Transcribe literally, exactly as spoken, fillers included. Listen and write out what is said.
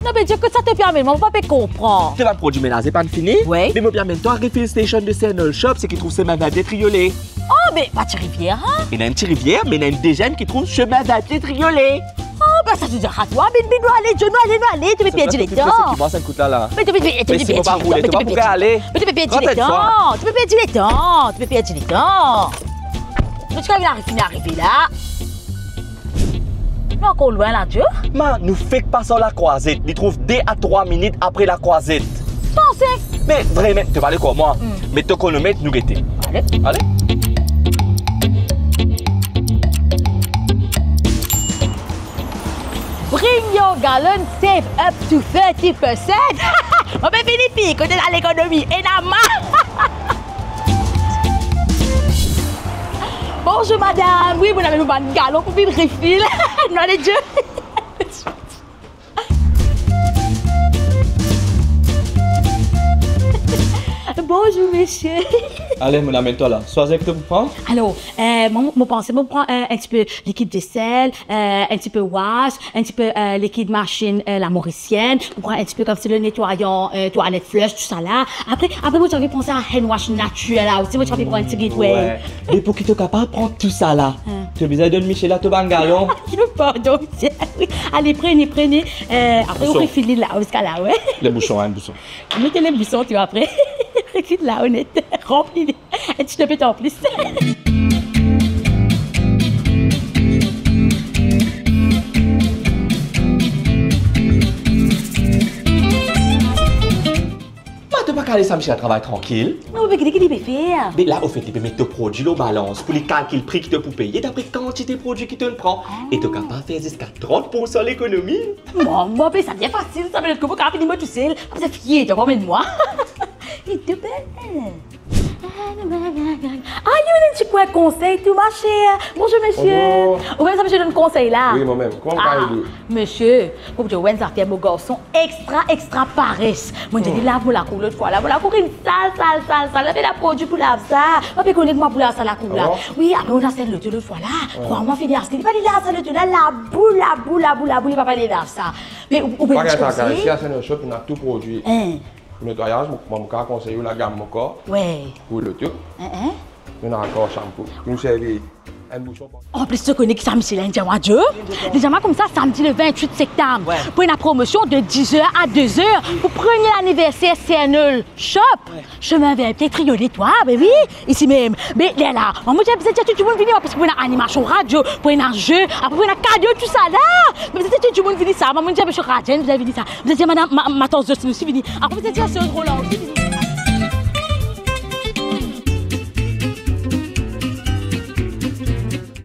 Non, me dir kot sa to pe amenn mwa, mo pa pe konpran. To bann prodwi menaze pa'nn fini? Wi. Me mo pe amenn twa refill station de Saint-Nolf Shop, seki trouv semin Verbier Triolet. Oh, me pa ti rivier, hein? Ena enn ti rivier, me ena enn deziem ki trouv semin Verbier Triolet. Oh, be sa ti dir a twa, bin, bin, nou ale, John, nou ale, nou ale, to pe perdi letan. Seki mwa sa kout la, la. Me to pe, to pe perdi letan, to pe perdi letan. Me si mo pa voule, to pa pou ale. Me to pe perdi letan, to pe perdi letan, to pe perdi letan. Nou ti arive, fini arive la. Nou ankor lwin la, Joe? Ma, nou fek pas ar lakrwazet. Li trouv de a trwa minit apre lakrwazet. Panse! Me vremem, to pale kouma? Hmm. Met to kronomet, nou gete. Ale. Ale. Bring your gallon, save up to thirty percent. Mo pe vini, fi, kote lalekonomi? Ena ma. Bonjour madame, wi, mo amenn mo bann galon pou vinn refill. Non, ale, Joe. Bonjour monsieur. Ale, mo amenn twa la. Swazir ki to pou pran. Alor, euh, mo, mo panse mo pran, euh, enn tipe likid vesel, euh, enn tipe wash, enn tipe, euh, likid masinn, euh, la Mauricienne, ou pran enn tipe koumsi le netwayan, euh, twalet flush, tousala. Apre, apre, mo ti anvi panse a hand wash natirel la osi, mo ti anvi pran enn tigit, wi. Wi. Me pou ki to kapav pran tousala, to bizin donn misie la to bann galon. Pardon, misie. Wi. Ale, prene, prene. Euh, apre, ou refill li la, ziska la, wi. Le bouson, hein, le bouson. Met le bouson, ti apre. Refill la, onet. Ranpli li. Enn ti pe an plis. Ma, to pa kapav les sa misie la travay trankil? Non, me gete ki li pe fer. Me la, anfet, li pe met to prodwi lor balans pou li kalkil pri ki to pou peye dapre kantite prodwi ki to pran. Ah. E to kapav fer ziska trant poursan lekonomi. Mwa, mwa, be sa bien fasil, sa, me lot kou, mo kapav vini mwa tousel. Apre, fier, to amenn mwa. E to bel. Ah, ena enn ti kwin konsey tou, ma chère. Bonjour, monsieur. Bonjour. Ou mem sa, misie donn konsey la? Wi, mwa mem. Kouma mo kapav ed ou? Monsieur, pou dir ou enn zafer, mo garson extra, extra pares. Mo dir li lav mo lakour lot fwa la, mo lakour inn sal, sal, sal, sal. Lav ena prodwi pou lav sa. Pa pe kone kouma pou lav sa lakour la. Ah bon? Wi, apre mo al aste loto lot fwa la. Wi. Krwar mwa, fini aste, li pa li lav sa loto la, labou, labou, labou, labou, li pa pe lav sa. Me ou, ou pe dir konsey? Isi a Saint-Nolf Shop, nou ena tou prodwi. Hein. Pou netwayaz, mo, mo kapav konsey ou lagam mo kar. Wi. Pou loto. Hein, hein. Nou ena ankor shampoo. Nou servi enn bouson. Anplis, to kone ki sa misie la inn dir mwa, Joe? Li dir mwa koumsa, samdi le vingt-huit septembre, wi, pou ena promosion de dix heures à deux heures pou premie laniverser Saint-Nolf Shop, wi, semin Verbier Triolet twa, be wi, isi mem. Be lerla, mwa, mo ti bizin dir tou dimoun vini, parski pou ena animasion radio, pou ena ze, apre pou ena kado, tousala. Mo bizin dir tou dimoun vini sa, mwa, mo dir misie Radien, bizin vini sa. Bizin dir madam, ma, matant Zosine osi vini. Apre bizin dir ser Roland osi vini.